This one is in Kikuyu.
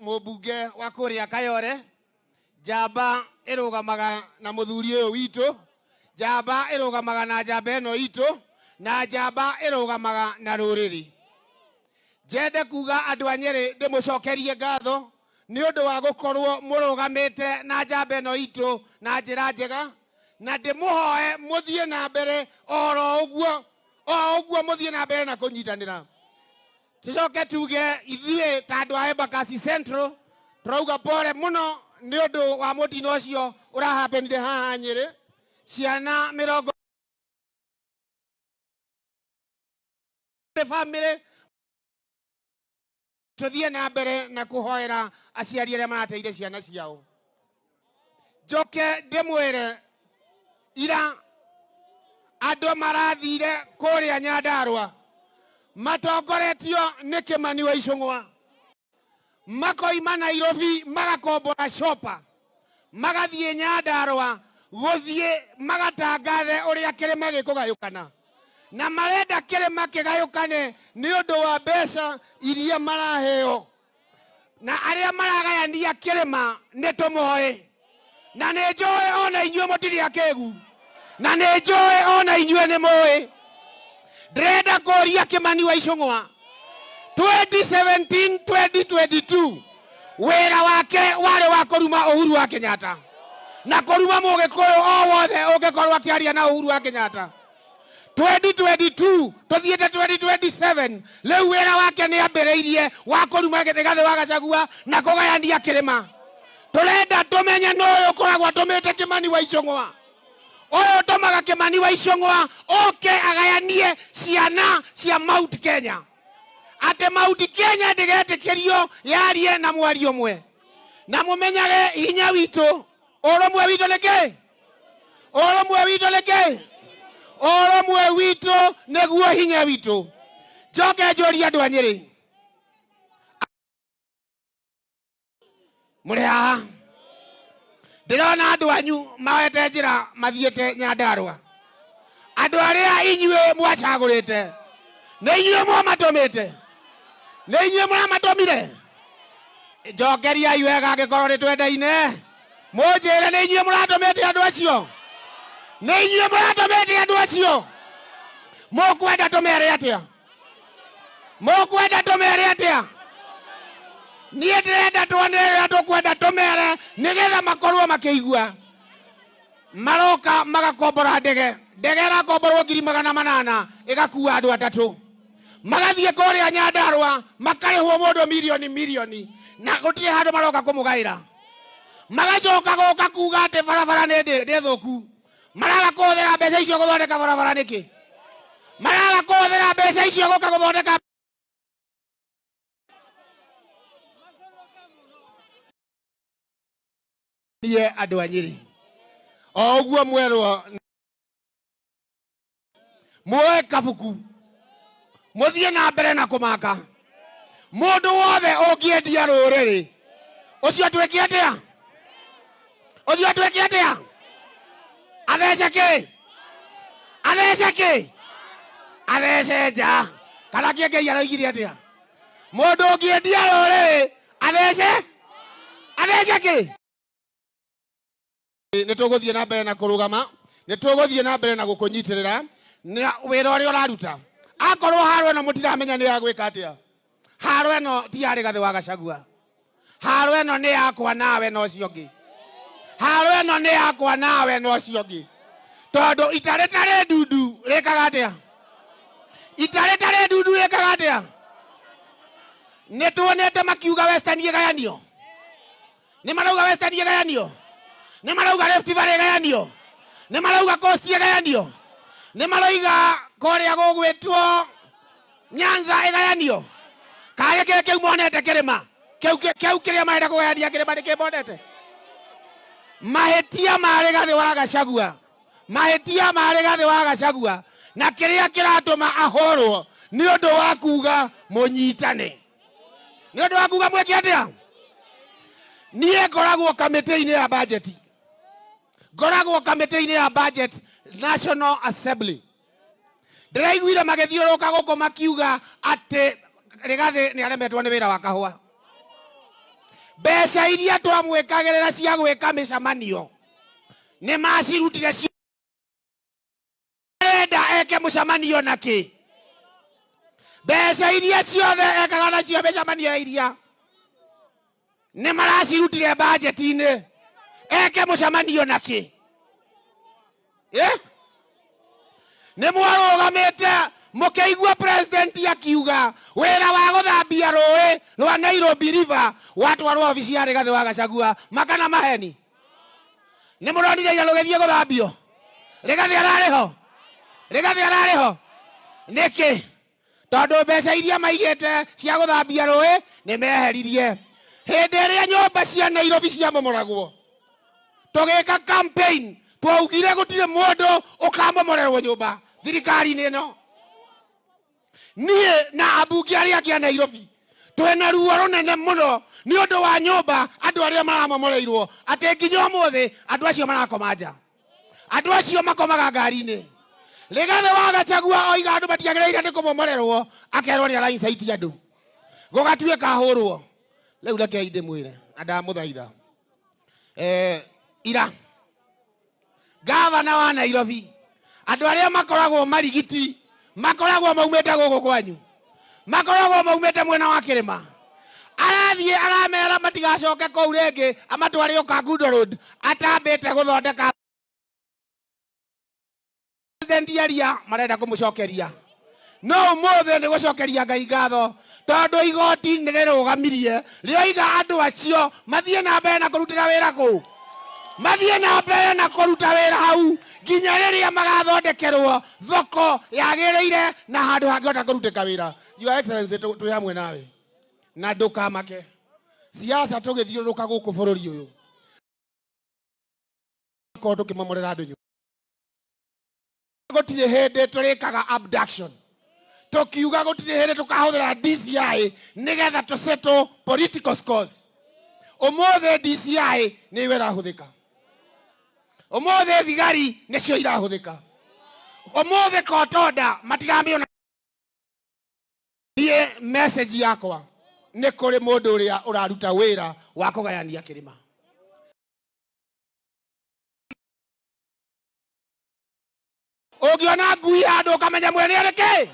Mũmbunge wa kũrĩa Kayore, njamba ĩrũgamaga na mũthuri ũyũ witũ, njamba ĩrũgamaga na njamba ĩno itũ, na njamba ĩrũgamaga na rũrĩrĩ. Njende kuga andũ a Nyĩrĩ ndĩmũcokerie ngatho nĩ ũndũ wa gũkorwo mũrũgamĩte na njamba ĩno itũ na njĩra njega, na ndĩmũhoe mũthiĩ na mbere oro ũguo, o ũguo mũthiĩ na mbere na kũnyitanĩra. Tucoke tuge ithuĩ ta andũ a Embakasi Central tũrauga pole mũno nĩ ũndũ wa mũtino ũcio ũrahapenire haha Nyĩrĩ, ciana mĩrongo bamĩrĩ tũthiĩ na mbere na kũhoera aciari arĩa marateire ciana ciao. Njoke ndĩmwĩre ira andũ marathire kũrĩa Nyandarũa matongoretio nĩ Kĩmani wa Icũng'wa, makoima Nairobi magakombora copa magathiĩ Nyandarũa gũthiĩ magatangathe ũrĩa kĩrĩma gĩkũgayũkana, na marenda kĩrĩma kĩgayũkane nĩ ũndũ wa mbeca iria maraheo, na arĩa maragayania kĩrĩma nĩ tũmoĩ, na nĩ njũĩ ona inyuĩ mũtirĩ akĩgu, na nĩ njũĩ ona inyuĩ nĩ mũĩ. Ndĩrenda kũria Kĩmani wa Icũng'wa 2017 2022 wĩra wake warĩ wa kũruma Uhuru wa Kenyatta na kũruma mũgĩkũyũ o wothe ũngĩkorwo akĩaria na Uhuru wa Kenyatta. 2022 tũthiĩte 2027 rĩu wĩra wake nĩ ambĩrĩirie wa kũruma Rigathĩ wa Gachagua na kũgayania kĩrĩma. Tũrenda tũmenye nũ ũyũ ũkoragwo atũmĩte Kĩmani wa Icũng'wa, ũyũ ũtũmaga Kĩmani wa Icũng'wa oke agayanie ciana cia Mount Kenya, atĩ Mount Kenya ndĩgetĩkĩrio yarie na mwario ũmwe. Na mũmenyage hinya witũ, ũrũmwe witũ nĩ kĩ? Ũrũmwe witũ nĩ kĩ? Ũrũmwe witũ nĩguo hinya witũ. Njoke njũrie andũ a Nyĩrĩ, mũrĩ haha? Ndĩrona andũ anyu maoete njĩra mathiĩte Nyandarũa, andũ arĩa inyuĩ mwacagũrĩte, nĩ inyuĩ mwamatũmĩte, nĩ inyuĩ mũramatũmire. Njokeriai wega angĩkorwo nĩ twendaine, mũnjĩre nĩ inyuĩ mũratũmĩte andũ acio, nĩ inyuĩ mũratũmĩte andũ acio. Mũkwenda tũmere atĩa? Mũkwenda tũmere atĩa? Niĩ ndĩrenda tuone ũrĩa tũkwenda tũmere nĩgetha makorwo makĩigua. Maroka magakombora ndege, ndege ĩrakomborwo ngiri magana manana ĩgakua andũ atatũ, magathiĩ kũrĩa Nyandarũa makarĩhwo mũndũ mirioni mirioni, na gũtirĩ handũ maroka kũmũgaĩra. Magacoka gũka kuga atĩ barabara nĩ thũku. Maraga kũhũthĩra mbeca icio gũthondeka barabara nĩkĩ? Maraga kũhũthĩra mbeca icio gũka gũthondeka niĩ andũ a Nyĩrĩ o ũguo mwerwo muoe kabuku mũthiĩ na mbere na kũmaka mũndũ wothe ũngĩendia rũrĩrĩ ũcio atuĩke atĩa? Ũcio atuĩke atĩa? Athece kĩ? Athece kĩ? Athece nja. Kana kĩengei aroigire atĩa? Mũndũ ũngĩendia rũrĩrĩ athece, athece kĩ? Nĩ tũgũthiĩ na mbere na kũrũgama, nĩ tũgũthiĩ na mbere na gũkũnyitĩrĩra na wĩra ũrĩa ũraruta. Akorwo haro ĩno mũtiramenya nĩ ya gwĩka atĩa, haro ĩno ti ya Rigathĩ wa Gachagua, haro ĩno nĩ yakwa nawe na ũcio ũngĩ, haro ĩno nĩ yakwa nawe na ũcio ũngĩ, tondũ ita rĩtarĩ ndundu rĩkaga atĩa? Ita rĩtarĩ ndundu rĩkaga atĩa? Nĩ tuonete makiuga Western ĩgayanio, nĩ marauga Western ĩgayanio, nĩ marauga Rift Valley ĩgayanio, nĩ marauga Coast ĩgayanio, nĩ maroiga kũrĩa gũgwĩtwo Nyanza ĩgayanio. Karĩ kĩ kĩu monete kĩrĩma kĩu kĩu kĩrĩa marenda kũgayania kĩrĩma nĩ kĩ monete? Mahĩtia ma Rigathĩ wa Gachagua, mahĩtia ma Rigathĩ wa Gachagua na kĩrĩa kĩratũma ahũrwo nĩ ũndũ wa kuga mũnyitane, nĩ ũndũ wa kuga mwĩke atĩa. Niĩ ngoragwo kamĩtĩ-inĩ ya budget, ngoragwo kamĩtĩ-inĩ ya budget National Assembly. Ndĩraiguire magĩthiũrũrũka gũkũ makiuga atĩ Rigathĩ nĩ aremetwo nĩ wĩra wa kahũa. Mbeca iria twamwĩkagĩrĩra cia gwĩka mĩcemanio nĩ macirutire cio. Arenda eke mũcemanio na kĩ? Mbeca iria ciothe ekaga nacio mĩcemanio ya iria nĩ maracirutire bajeti-inĩ, eke mũcemanio na kĩ? Eh? Nĩ mwarũgamĩte mũkĩigua president akiuga wĩra wa gũthambia rũĩ rwa Nairobi River watwarwo obici ya Rigathĩ wa Gachagua, makana maheni. Nĩ mũronire ira rũgĩthiĩ gũthambio? Rigathĩ ararĩ ho? Rigathĩ ararĩ ho nĩkĩ? Tondũ mbeca iria maigĩte cia gũthambia rũĩ nĩ meheririe. Hĩndĩ ĩrĩa nyũmba cia Nairobi ciamomoragwo tũgĩka campaign, twaugire gũtirĩ mũndũ ũkamomorerwo nyũmba thirikari-inĩ ĩno. Niĩ na ambunge arĩa angĩ a Nairobi twĩna ruo rũnene mũno nĩ ũndũ wa nyũmba andũ arĩa maramomoreirwo, atĩ nginya ũmũthĩ andũ acio marakoma nja, andũ acio makomaga ngari-inĩ. Rigathĩ wa Gachagua oiga andũ matiagĩrĩire nĩ kũmomorerwo, akerwo nĩ araincite andũ, gũgatuĩka ahũrwo. Rĩu rekei ndĩmwĩre na ndamũthaitha, ira gavana wa Nairobi, andũ arĩa makoragwo marigiti makoragwo maumĩte gũkũ kwanyu, makoragwo maumĩte mwena wa kĩrĩma, arathiĩ aramera matigacoke kũu rĩngĩ, amatware Kangundo Road atambĩte gũthondeka. President aria marenda kũmũcokeria, no ũmũthĩ nĩ gũcokeria Ngai ngatho tondũ igoti nĩ rĩrũgamirie rĩoiga andũ acio mathiĩ na mbere na kũrutĩra wĩra kũu, mathiĩ na mbere na kũruta wĩra hau nginya rĩrĩa magathondekerwo thoko yagĩrĩire na handũ hangĩhota kũrutĩka wĩra. Your Excellency, twĩ hamwe nawe na ndũkamake. Siasa tũgĩthiũrũrũka gũkũ bũrũri ũyũ korwo tũkĩmomorera andũ nyũmba, gũtirĩ hĩndĩ tũrĩkaga abduction. Tũkiuga gũtirĩ hĩndĩ tũkahũthĩra DCI nĩgetha tũsettle political scores. Ũmũthĩ DCI nĩyo ĩrahũthĩka, ũmũthĩ thigari nĩcio irahũthĩka, ũmũthĩ court order matiramĩona. Niĩ message yakwa nĩ kũrĩ mũndũ ũrĩa ũraruta wĩra wa kũgayania kĩrĩma. Ũngĩona ngui handũ ũkamenya mwene arĩ kĩ.